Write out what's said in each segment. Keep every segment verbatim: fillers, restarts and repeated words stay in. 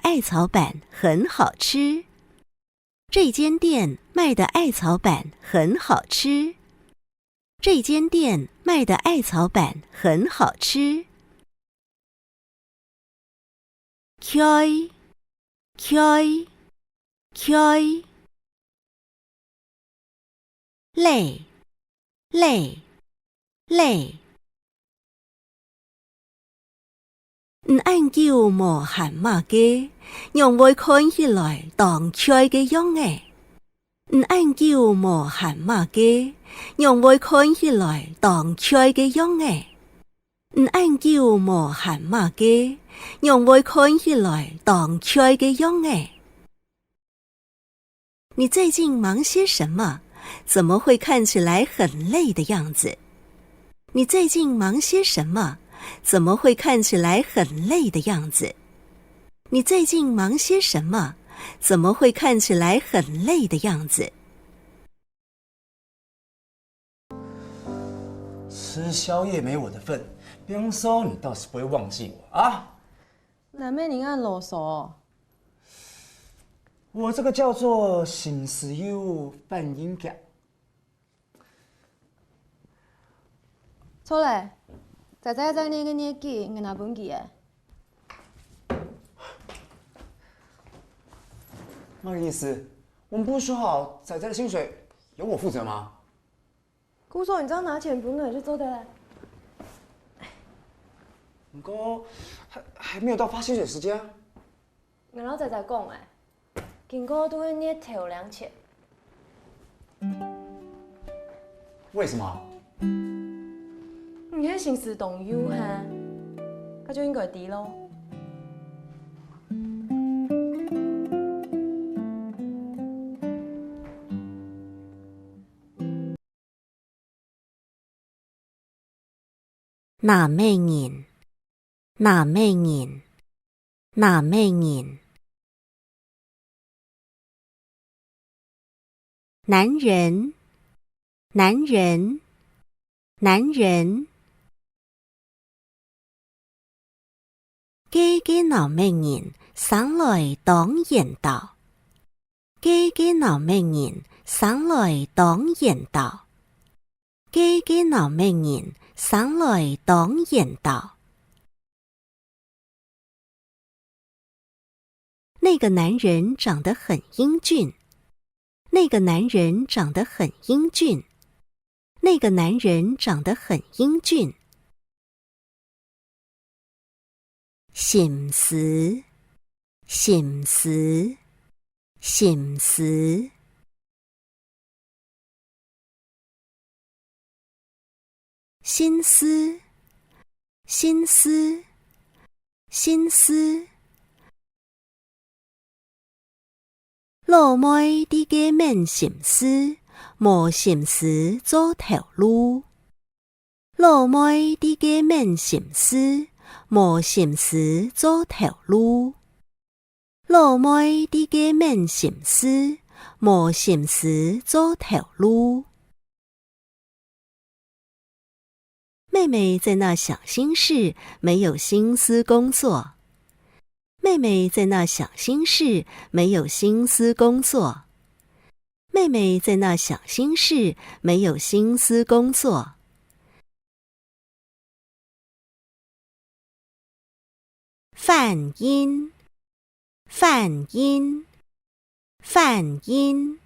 艾草粄很好吃。这间店卖的艾草粄很好吃。这间店卖的艾草粄很好吃。 𤸁，𤸁，𤸁。唻，唻，唻。你恁久無閒麼个，仰會看起來當𤸁个樣仔？你恁久無閒麼个，仰會看起來當𤸁个樣仔？ 你恁久無閒麼个，仰會看起來當𤸁个樣仔？你最近忙些什麼？怎麼會看起來很累的樣子？你最近忙些什麼？怎麼會看起來很累的樣子？你最近忙些什麼？怎麼會看起來很累的樣子？ 吃宵夜没我的份，平常你倒是不会忘记我啊！哪乜人恁囉嗦？我這個叫做心思有反應遽。著咧，仔仔在該个月給，𠊎拿分佢咧。 那個意思，我們不是說好仔仔的薪水由我負責嗎？故所你只要拿錢分𠊎就做得了。不過還還沒有到發薪水時間啊。𠊎摎仔仔講欸，今個都係月頭領錢。 為什麼？你个心思當幼哈，該就應該知囉。 男仔人，男仔人，男仔人。男人，男人，男人。該个男仔人生來當緣投。 該个男仔人生來當緣投。該个男仔人生來當緣投。那個男人長得很英俊。那個男人長得很英俊。那個男人長得很英俊。 心思，心思，心思。心思，心思，心思。 老妹在該愐心思，無心思做頭路。老妹在該愐心思，無心思做頭路。老妹在該愐心思，無心思做頭路。 妹妹在那想心事，沒有心思工作。妹妹在那想心事，沒有心思工作。妹妹在那想心事，沒有心思工作。 反應，反應，反應。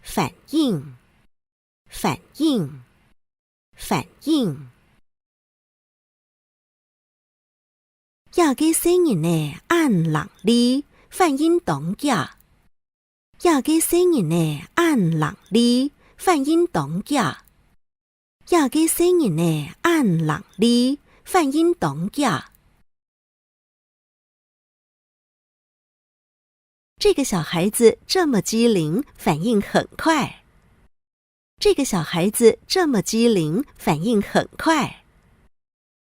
反應，反應，反應。 這个細人仔恁伶俐，反應當遽。這个細人仔恁伶俐，反應當遽。這个細人仔恁伶俐，反應當遽。 這個小孩子這麼機靈，反應很快。這個小孩子這麼機靈，反應很快。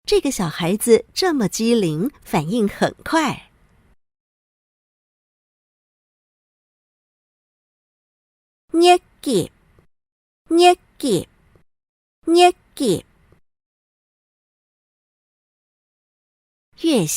這個小孩子這麼機靈，反應很快。 月給，月給，月給。月薪，